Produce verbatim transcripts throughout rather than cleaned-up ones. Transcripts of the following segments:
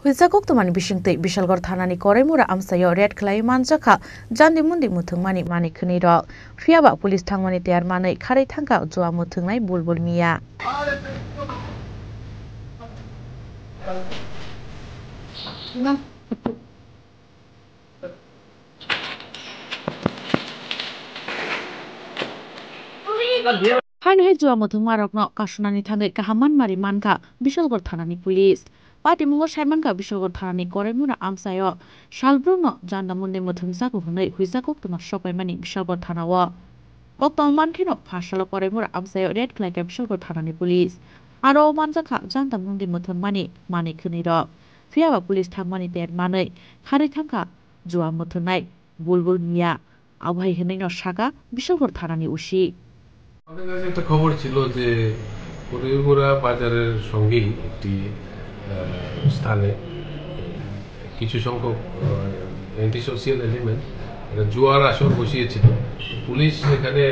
Huisa koktwmani bisingtwi Bishalgarh thanani Koraimura amchaio raid khlaiwi manjakha jandi mundi muthungmani manwi khwnwi rok. Phiyaba police thangmani tiyar manwi kharwi thangkha jua muthungnai Bulbul Miya. Haino hai jua muthungmarokno kasunani thangwi kaham manmari mankha Bishalgarh thanani police. Patimungo saimankha Bishalgarh thanani Koraimura amchaio salbrumno janda mundi muthungjago hwnwi huisa koktwma sopaimani Bishalgarh thanao. Koktwma mankheno pha salo Koraimura amchaio raid khlaikha Bishalgarh thanani police. Aro manjakha janda mundi muthungmani manwi khwnwi rok. Phiyaba police thangmani tiyar manwi kharwi thangkha jua muthungnai Bulbul Miya, abo hai hwnwi no saka Bishalgarh thanani O C. আমাদের কাছে একটা খবর ছিল যে করিমুরা বাজারের সঙ্গেই একটি, আহ, স্থানে কিছু সংখ্যক, আহ, অ্যান্টি সোশিয়াল এলিমেন্ট একটা জুয়ার আসর বসিয়েছিল। পুলিশ সেখানে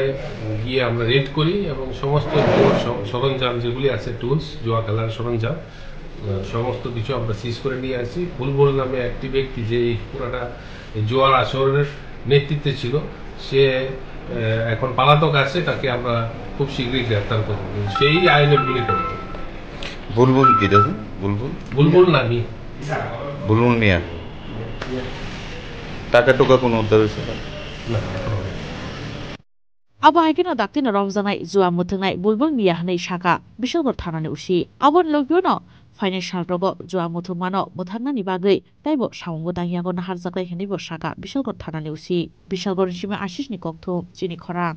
গিয়ে আমরা রেড করি এবং সমস্ত জুয়ার স-, সরঞ্জাম যেগুলি আছে, টুলস, জুয়া খেলার সরঞ্জাম, আহ, সমস্ত কিছু আমরা সিজ করে নিয়ে আসি। বুলবুল নামে একটি ব্যক্তি যে এই পুরাটা এই জুয়ার আসরের নেতৃত্বে ছিল, সে, আহ, এখন পলাতক আছে, তাকে আমরা খুব শীঘ্রই গ্রেফতার করব। সেই আইনের গুলি করব। বুলবুল কি দাদা? বুলবুল? বুলবুল নামি। বুলবুল মিয়া। টাকা টুকা কোনো উদ্ধার হয়েছে না? না, এখনো হয়নি। Abo hai kheno daktino romjaknai jua muthungnai Bulbul Miya hwnwi saka Bishalgarh thanani O C. Aboni logio no phainai salrogo jua muthungmano mwthangnani bagwi taibo samungo tangyago naharjaknai hwnwibo saka Bishalgarh thanani O C. Bishalgarhni simi Ashisni kokthum, chini khorang.